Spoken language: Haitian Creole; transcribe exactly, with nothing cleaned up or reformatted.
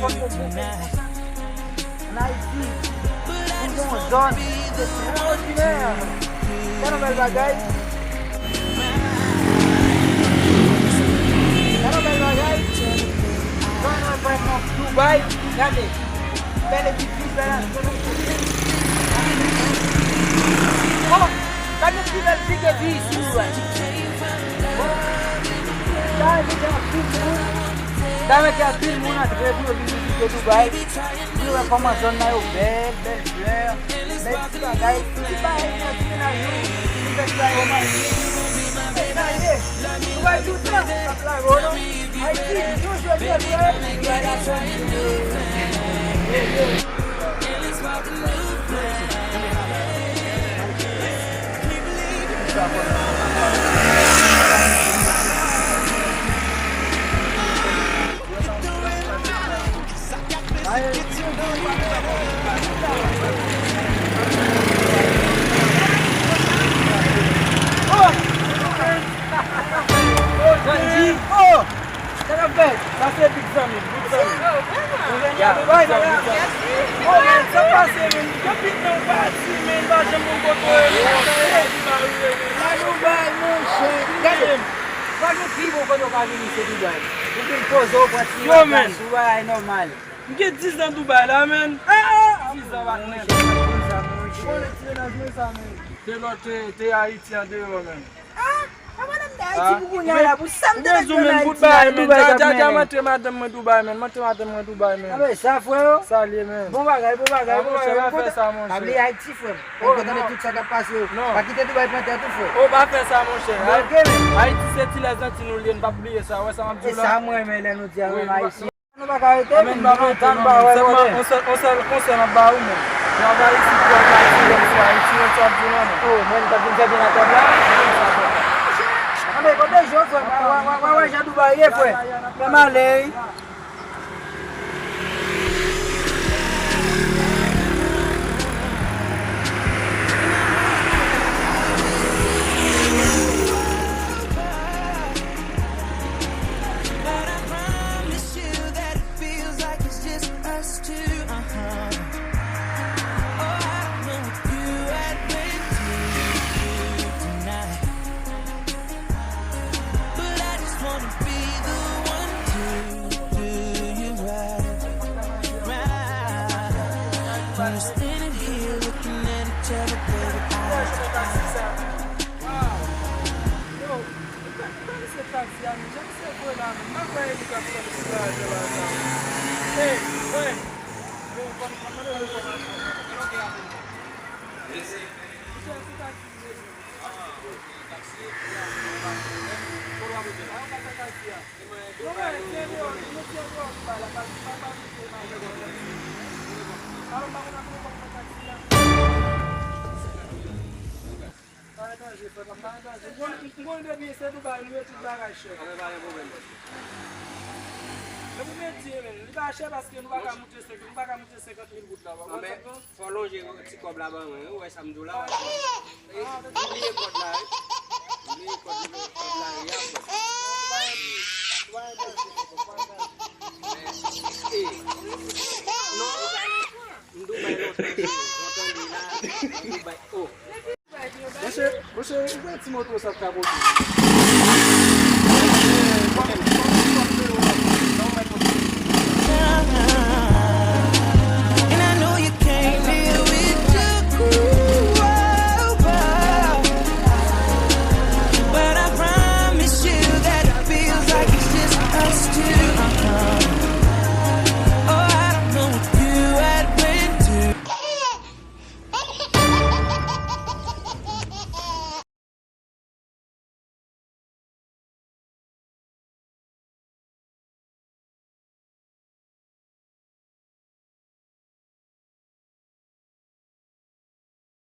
Fòk nou bouke konsa. An Ayiti, nou gen yon zòn ki ekstraòdinè. Gade yon bèl bagay. Gade yon bèl bagay. Zòn nan, pa egzanp, Dubai. Gade. Bèl edifis, bèl astronomi. Oh, gade yon pi bèl figi isi, Dubai. Sa envite anpil moun. Sa envite anpil moun antre pou yo vin vizite Dubai. Pou yo wè kòman zòn nan yo bèl, bèl flè, bèl ti bagay, ti bagay pou ti mennaj yo, pou fè ti bagay yo manje. Bèl bagay, Dubai toutan, ap lage w non. Ayiti, nou jodi a, Dubai, Dubai la. Sa k ap fèt? Sa se big zanmi, big zanmi. Oh, vrèman? Ou jwenn nan Dubai, big zanmi, big zanmi. Oh, men, sa pase, men. Depi tan ou pati, men, pa janm konn kote w ye, men. Nan Dubai, monchè. Gade, pa gen pi bon kote w ka vini, se Dubai. Ou vin poze w, pran ti plas ou, bagay nòmal. M gen dis zan Dubai la, men. Ah, ah, ah. Dis zan pa t menm. Ou konnen ti mennaj mwen sa, men. Te lòt, te, te Ayiti andeyò, men. Ah, pa madanm de Ayiti pou kounye a la, pou sa m te met nan Ayiti la, Dubai k ap mennen. Dja, dja, dja, m antre madanm mwen Dubai, men. M antre madanm mwen Dubai, men. Anben sa, frè yo. Sa l ye, men. Bon bagay, bon bagay, bon bagay. Ah, monchè, pa fè sa, monchè. Pa bliye Ayiti, frè m. Oh, non. Ou kontan de tout sa k ap pase yo. Non. Pa kite Dubai pran tèt ou, frè. Oh, pa fè sa, monchè. Ok, men. Ayiti se ti lèzanti nou l ye, n p ap bliye sa. Ou wè sa m ap di w la? E sa m renmen lè nou di a, menm Ayisyen. Nou pa ka rete, men nou antann, pa wè kote. Sèlman, on sèl, on sèl konsèy m ap ba ou, men. Travay isit pou al bay ti lòm sou Ayiti, wè sa w ap di w la, men. Oh, mwen, m t ap vin fè byen a tèt la. Anben, kote Jò, frè m? Wè, wè, wè, wè jan Dubai ye, frè. Fè m ale, wi. But I promise you that it feels like it's just us two, uh-huh. Oh, I don't know what you had planned to do tonight, but I just wanna be the one to do you right, right. We're standing here looking at each other, baby, eye to eye. Yo, ou pa, ou pa misye taksi a, men. Jan misye voye la, men. M pa kwè e li k ap fè misye voyaje la, sa. Ey, frè. Yo, kòm, kòm mande yo kòman. Misye, se taksi li ye, men. Kote w ap monte la? Yo, men, se deyò, misye deyò, li bay la, pa, pa, pa misye, pa. Alò, m pa konn ap fè kòb nan taksi a. Pa gen danje, frè pa m, pa gen danje. M konn, m konn depi se Dubai nou ye, tout bagay chè. Anben, pa gen pwoblèm, bòs. Men pou mwen di, men, li pa chè paske nou pa ka moute senkant, nou pa ka moute senkant mil goud la, w ap konprann? Anben, fò w lonje ti kòb la ban mwen, wi, ou wè sa m di w la. E, m bliye kòd la, wi. M bliye kòd, kòd la, wi, a, bòs. Pa gen danje, pa gen danje. E, non. M Dubai lontan, cheri. Lontan m la. M Dubai. Oh. Monchè, monchè, ou wè ti moto sa k ka pote?